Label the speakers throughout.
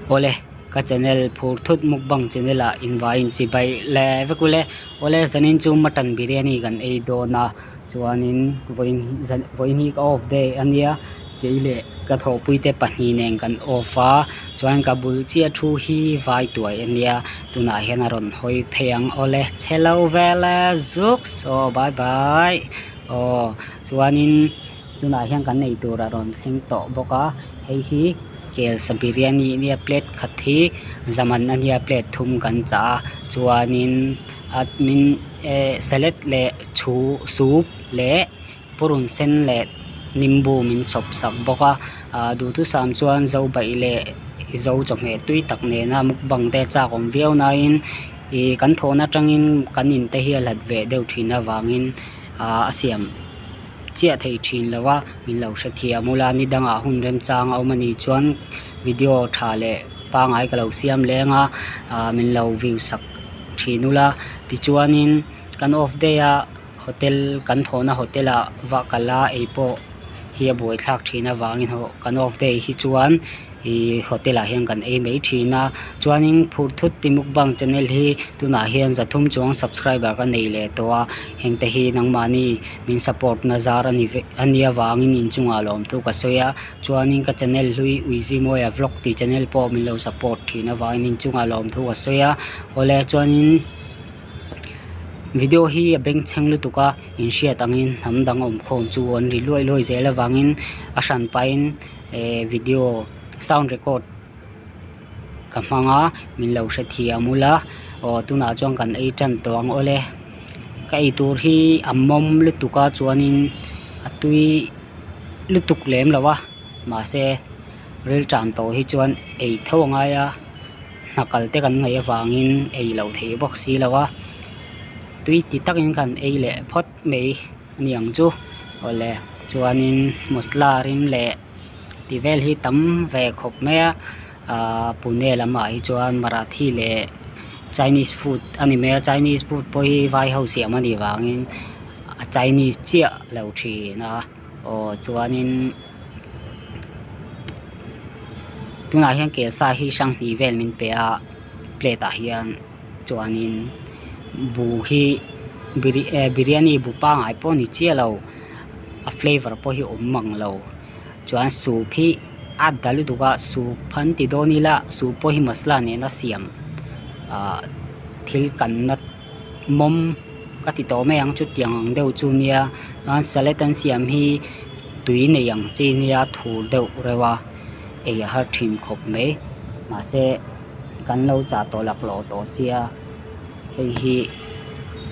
Speaker 1: Awle ka channel phur thut mukbang channel ah invaiin chibai le vek ule awle zanin chu mutton biryani kan ei dawn a chuanin vawiin zan vawiin hi ka off day ania kei leh ka thawhpui te pahnih nen kan off a chuan ka bul chiah thu hi vai tuai ania tunah hian a rawn hawi phei ang awle chhelo vel e zuks aw bye bye aw chuanin tunah hian kan ei tur a rawn thleng tawh bawk a hei hi. Kelsa biryani nia plate khat hi zaman ania plate thum kan chah a chuanin a min eh salad leh chhu soup leh purun sen leh nimbu min chhawp sak bawk a ah duhthusam chuan zo baih leh zo chawhmeh tui tak nena mukbang te chak awm viau naiin ih kan thawhna atangin kan in te hi a hlat ve deuh thin avangin ah a siam. Chiah thei thin lo a min lo hrethiam ula ni dangah hun remchang a awm anih chuan video tha leh pangai ka lo siam leng a ah min lo view sak thin ula tichuanin kan off day a hotel kan thawhna hotel ah vah kal a ei pawh hi a buaithlak thin avangin hawh kan off day hi chuan. Ihh hotel ah hian kan ei mai thin a chuanin phur thut ti mukbang channel hi tunah hian zathum chuang subscriber ka nei leh tawh a heng te hi nangmahni min support na zar a ni vek a nia vangin inchungah lawmthu ka sawi a chuanin ka channel hlui uizimawia vlog tih channel pawh min lo support thin avangin inchungah lawmthu ka sawi a awle chuanin video hi a bengchheng lutuk a inhriat angin hnam dang awm khawm chu an ri luai luai zel avangin a hran pahin. Eh video sound record ka hmang a min lo hrethiam ula aw tunah chuan kan ei tan tawh ang awle ka ei tur hi a mawm lutuk a chuanin a tui lutuk lem lo a mahse rilṭam tawh hi chuan ei tho a ngai a hna kal te kan ngaih avangin ei loh theih bawk si lo a tui ti takin kan ei leh phawt mai. A ni ang chu awle chuanin masala rim leh tih vel hi tam ve khawp mai a ahh pune lamah hi chuan marathi leh chinese food a ni mai a chinese food pawh hi vai ho siam a nih vangin a chinese chiah lo thin a aw chuanin tunah hian kelsa hi hrang hnih vel min pe a plate ah hian. Chuanin buh hi biryani bu pangngai pawh a ni chiah lo a flavour pawh hi awm mang lo chuan soup hi a dal lutuk a soup an ti dawn ila soup pawh hi masala nena siam ahh thil kanna mawm ka ti tawh mai ang chutiang ang deuh chu nia chuan salad an siam hi tui nei ang chi nia thur deuh reuh a ei a har thin khawp mai mahse. Kan lo chah tawh laklawh tawh sia hei hi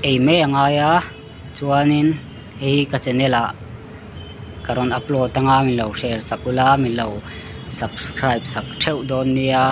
Speaker 1: ei mai a ngai a chuanin hei hi ka channel ah ka rawn upload anga min lo share sak ula min lo subscribe sak theuh dawn nia.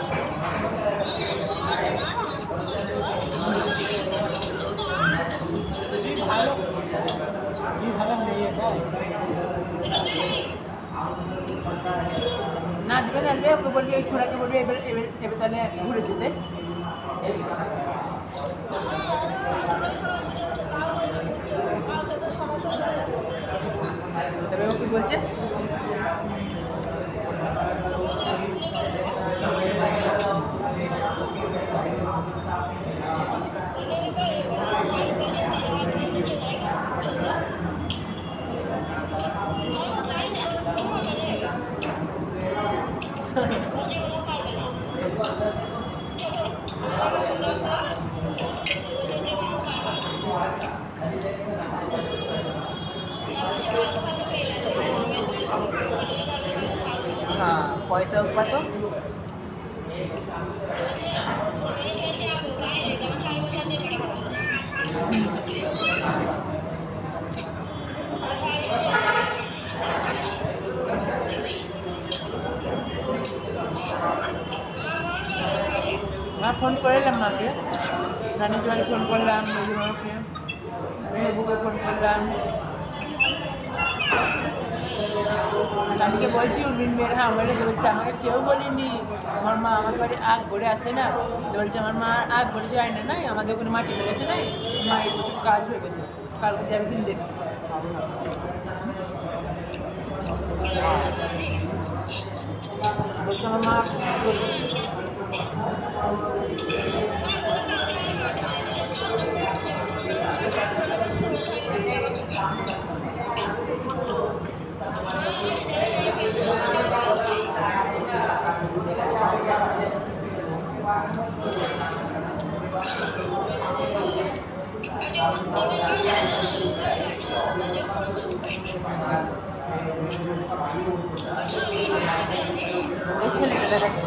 Speaker 2: এই ছেলেটা দেখাচ্ছি।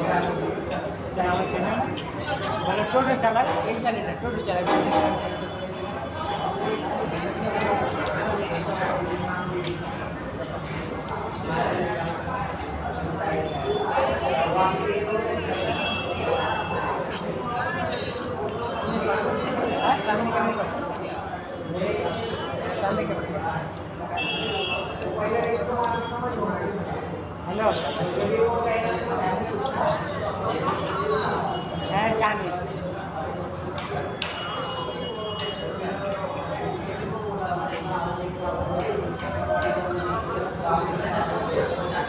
Speaker 3: মানে টোটো চালায়।
Speaker 2: এই ছেলেটা টোটো চালায়।
Speaker 3: সামনে কেমন করছে? সামনে কেমন? হ্যালো, হ্যাঁ জানি।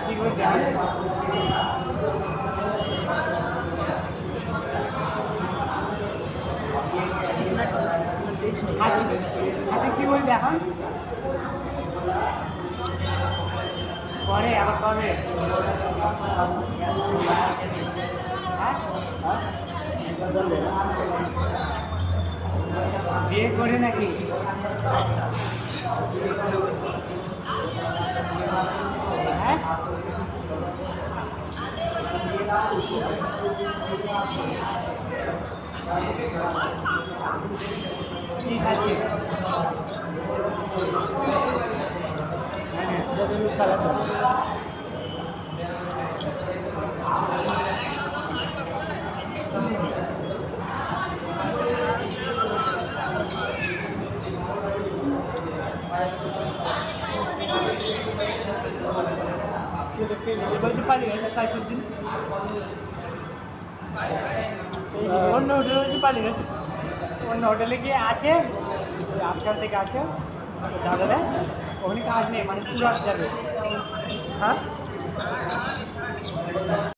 Speaker 3: কি করছে? আচ্ছা, কি বলবে এখন? পরে আবার কবে? বিয়ে করে নাকি? হ্যাঁ, কি খাচ্ছে? বলছি পালিয়ে গেছে সাইফুদ্দিন, অন্য হোটেলে। বলছি পালিয়ে গেছে, অন্য হোটেলে গিয়ে আছে। আজকাল থেকে আছে দাদারা, ওখানে কাজ নেই, মানে সুরাট যাবে। হ্যাঁ।